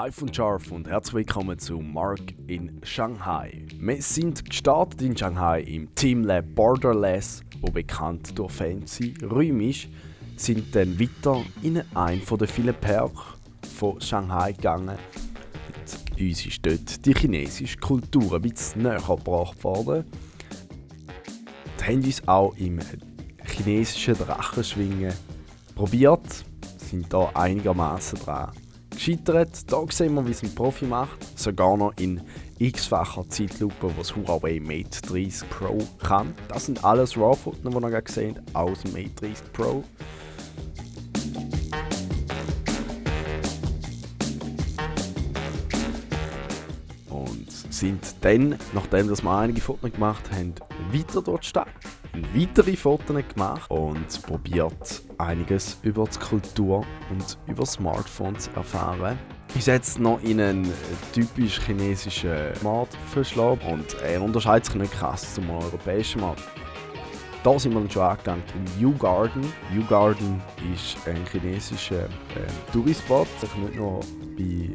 Live und scharf und herzlich willkommen zu Mark in Shanghai. Wir sind gestartet in Shanghai im Teamlab Borderless, wo bekannt durch fancy Räume ist, sind dann weiter in einen der vielen Parks von Shanghai gegangen. Mit uns ist dort die chinesische Kultur ein bisschen näher gebracht worden. Wir haben uns auch im chinesischen Drachenschwingen probiert, sind da einigermaßen dran gescheitert. Da sehen wir, wie es ein Profi macht, sogar noch in x-facher Zeitlupe, was Huawei Mate 30 Pro kann. Das sind alles RAW-Fotos, die wir gerade gesehen haben, aus dem Mate 30 Pro. Und sind dann, nachdem wir einige Fotos gemacht haben, weiter dort stehen. Weitere Fotos gemacht und probiert einiges über die Kultur und über Smartphones zu erfahren. Ich setze noch in einen typisch chinesischen Markt verschlagen und er unterscheidet sich nicht krass zum europäischen Markt. Da sind wir dann schon angegangen im U-Garden. U-Garden ist ein chinesischer Tourispot, der nicht nur bei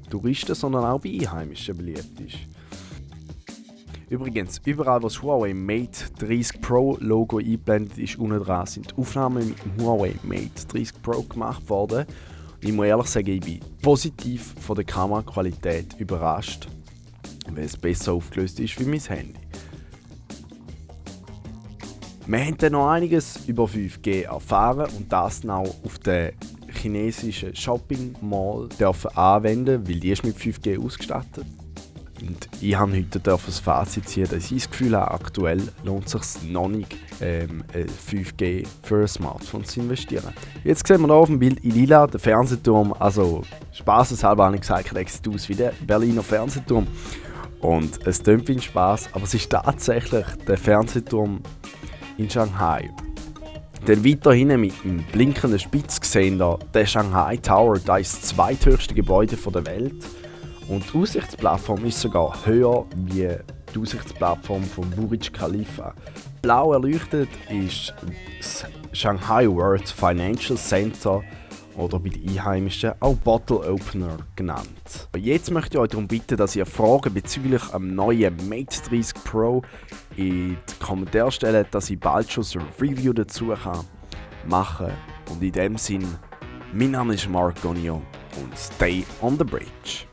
Touristen, sondern auch bei Einheimischen beliebt ist. Übrigens, überall wo das Huawei Mate 30 Pro Logo eingeblendet ist, unten dran sind Aufnahmen mit dem Huawei Mate 30 Pro gemacht worden. Und ich muss ehrlich sagen, ich bin positiv von der Kameraqualität überrascht, weil es besser aufgelöst ist wie mein Handy. Wir haben dann noch einiges über 5G erfahren und das dann auch auf der chinesischen Shopping Mall dürfen anwenden, weil die ist mit 5G ausgestattet. Und ich habe heute das Fazit ziehen, dass ich das Gefühl habe, aktuell lohnt es sich noch nicht, 5G für ein Smartphone zu investieren. Jetzt sehen wir hier auf dem Bild in lila den Fernsehturm. Also spaßeshalber habe ich gesagt, er sieht aus wie der Berliner Fernsehturm. Und es klingt wie ein Spaß, aber es ist tatsächlich der Fernsehturm in Shanghai. Dann weiter hinten mit dem blinkenden Spitz gesehen, der Shanghai Tower, das ist das zweithöchste Gebäude der Welt. Und die Aussichtsplattform ist sogar höher wie die Aussichtsplattform von Burj Khalifa. Blau erleuchtet ist das Shanghai World Financial Center oder bei den Einheimischen auch Bottle Opener genannt. Jetzt möchte ich euch darum bitten, dass ihr Fragen bezüglich am neuen Mate 30 Pro in die Kommentare stellt, dass ich bald schon ein Review dazu machen kann. Und in dem Sinn, mein Name ist Mark Gonio und stay on the bridge.